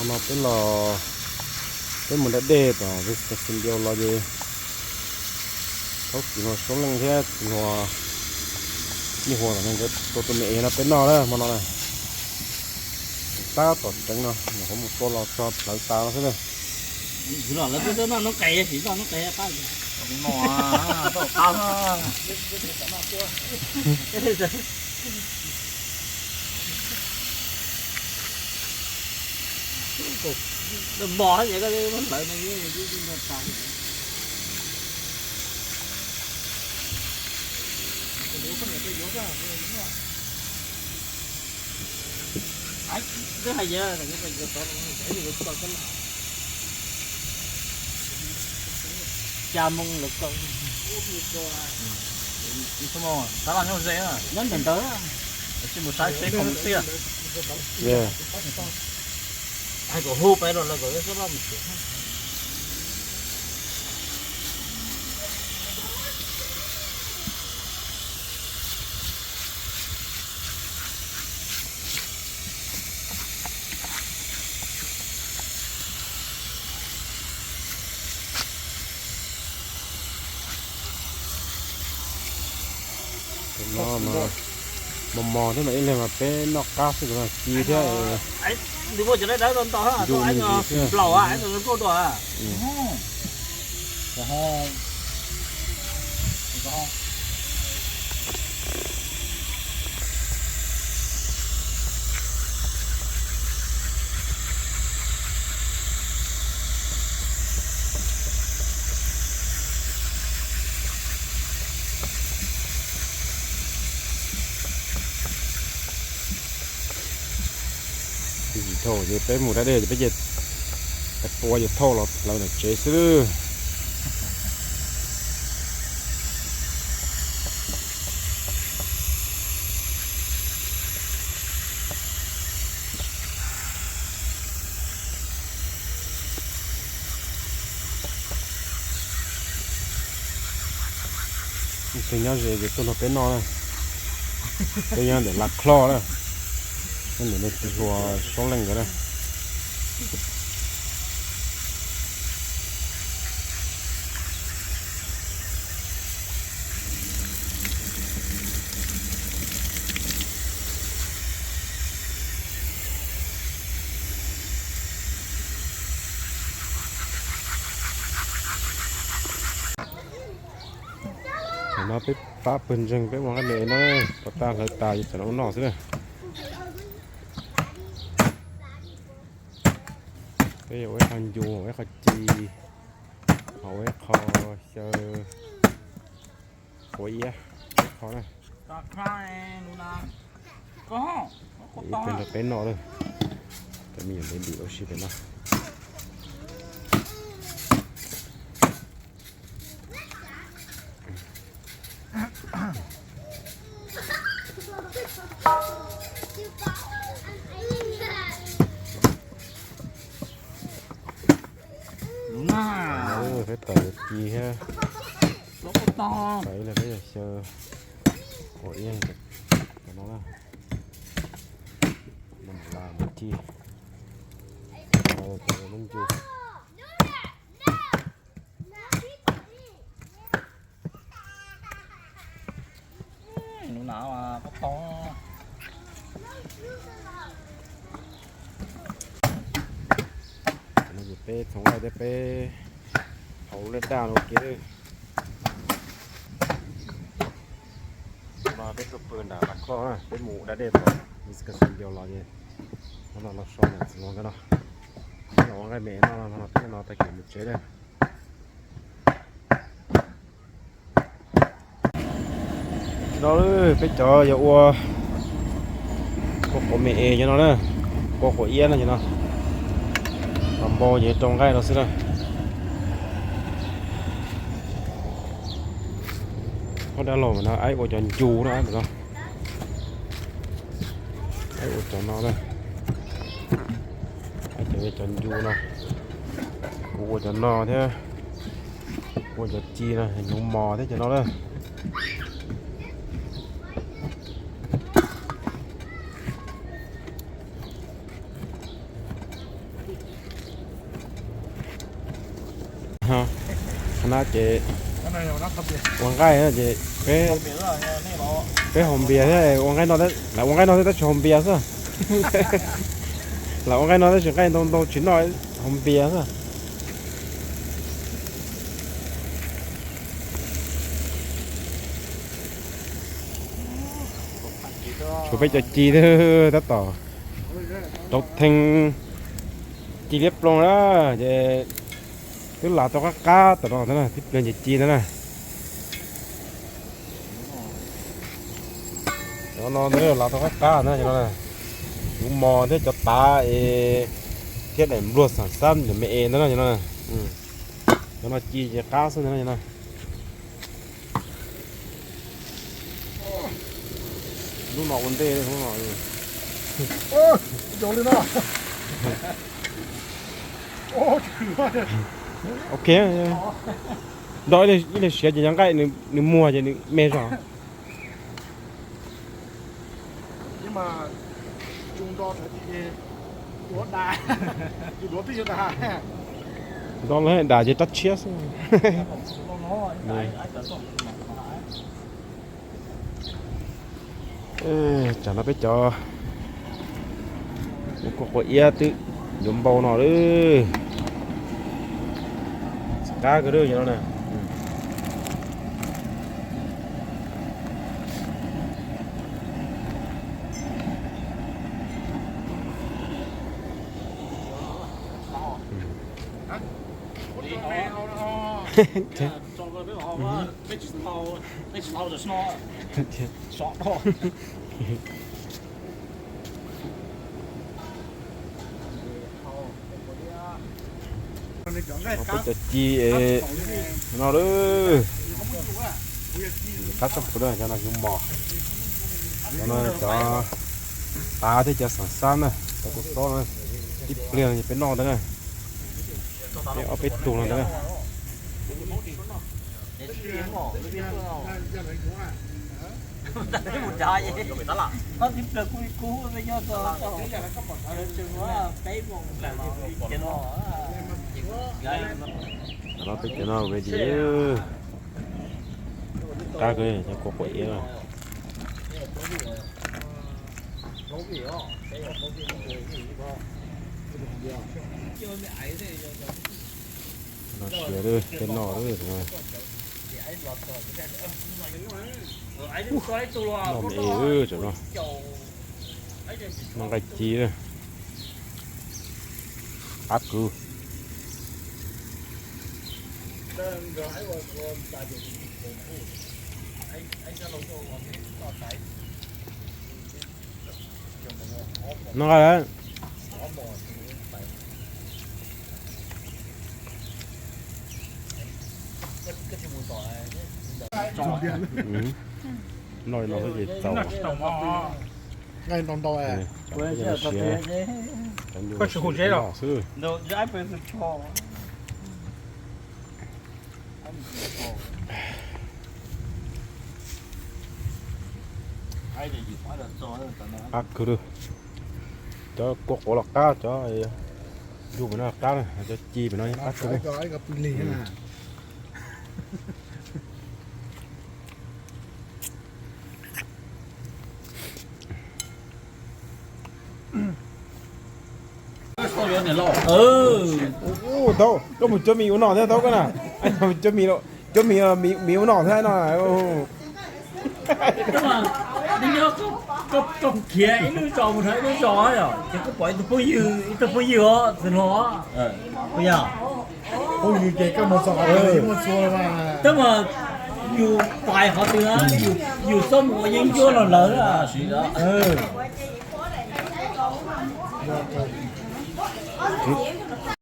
No peb los, peb mus da dej tom Wisconsin Dells los ces thaub txiv hluas Suab Leej thiab txiv hluas Nyiaj Huas nkawd tua tus me es no peb noj na hmo no na. Tab tom tseev no nyuam qhuav mus tua los txog plawv tas no xwb na. Xya moo lawv kaw. Ib xuab moos tab laj nyob ze na, nyob ntawm ntawd, tsis mus saib seb qhov mus tiag. Hais kom hu pais rau lawv kom lawv sab laj mus tsev. Mos mos thiab mas ib leeg mas peb noj qab xwb, ci thiab. Ncu me ntsis xwb. Ib yim dhau ces peb mus da dej ces peb ces tua ces thauj los lawv ntawm tsev xwb. Tus nyob ze ces tuaj nrog peb noj na. Peb nyob ntawm Las Cloj na, nyob ntawm nws txiv hluas Suab Leej nkawd na. Thaum no peb pab pawg ntseeg peb ua nqaij me na, pov tas hlawv tas ces tsam no ua noj xwb na. Peb yuav ua ib qho ncu, ua ib qho ci, ho ua ib qho xyaw, ua ib qho na. Ib pawg nrog peb noj lawm. Cov me nyuam baby ua si pem no. Peb tawm ci thiab. Peb yog xyaw, ua ib no na. Ci, lub ncu. Lub na pob tau. Ces peb txhoov nqaij thiab peb hau lub daj no ua ke. No peb tuaj pw nram Las Cloj na, peb mus da dej tom Wisconsin Dells los ces no los so nram txiv hluas nkawd no. Peb los ua nqaij me no, no peb no tag kis mus tsev na. No peb cov yuav ua kua quav me es cov no na, kua quav iab no cov no. Los npau ces rau nqaij no xwb na. Ob dab laug no aib ua cov ncu na, no aib ua cov no na. Aib cov, cov ncu no. Kuv ua cov no thiab, ua cov ci no, hnyuv mos thiab cov no na. Qhov no ces ua nqaij no ces peb, peb haus npias thiab, ua nqaij no, lawv ua nqaij no thiab tab sis haus npias xwb. Lawv ua nqaij no tab sis nqaij ntau ntau tsis noj, haus npias xwb. Tshuav peb cov ci thiab tab tom rau theej ci liab ploog na, ces twb lav tau qab qab tom no ntag na, tib pliag ces ci ntag na. Cov no lav tau qab qab na, cov no, kuv mos thiab cov tav es thiab daim npluag xam xab cov me es ntag na, cov no. Cov no ci ces qab xwb ntag na, cov no. Lub no ua ntej, lub no. Ok, nrog ib leeg siav ces cov nqaij nws muag ces nws me zog. Nrog lawv dam ces rab tshiab xwb. Tsam no peb cov kuj quav iab twb yuav npau no lawm. Qab kawg lawm cov no na. Peb cov ci no lawm. Qab tsob puv na, cov no yug mos. Cov no cov tav thiab cov xam xab na, cov kua txob na, tib pliag peb noj ntawd na. Peb ob peb tug no ntawd na. Peb cov no ces qab kawg, cov kua quav iab. No siav lawm, peb noj lawm. Noj me es, tsam no noj nqaij ci, qab kawg. Noj nqaij lawm. Noj li no xwb ces txaus. Siav, cov ntsuag siav noj xwb. Qab kawg li. Cov kua quav los qab, cov yug pem no qab na, cov ci pem no qab kawg li. Tau, koj mus cuab mis ua no thiab tau koj na. Cuab mis, mis ua no thiab no. Koj khiav ib lub zos mus rau ib lub zos yom, ces koj pom ib tug phooj ywg, ib tug phooj ywg os, txiv hluas. Puas yog? Phooj ywg ces koj mus txog qhov twg muaj txhua mas. Tab mas yus pais qhov twg na, yus txhob mus ua yeeb ncuab rau lawv na.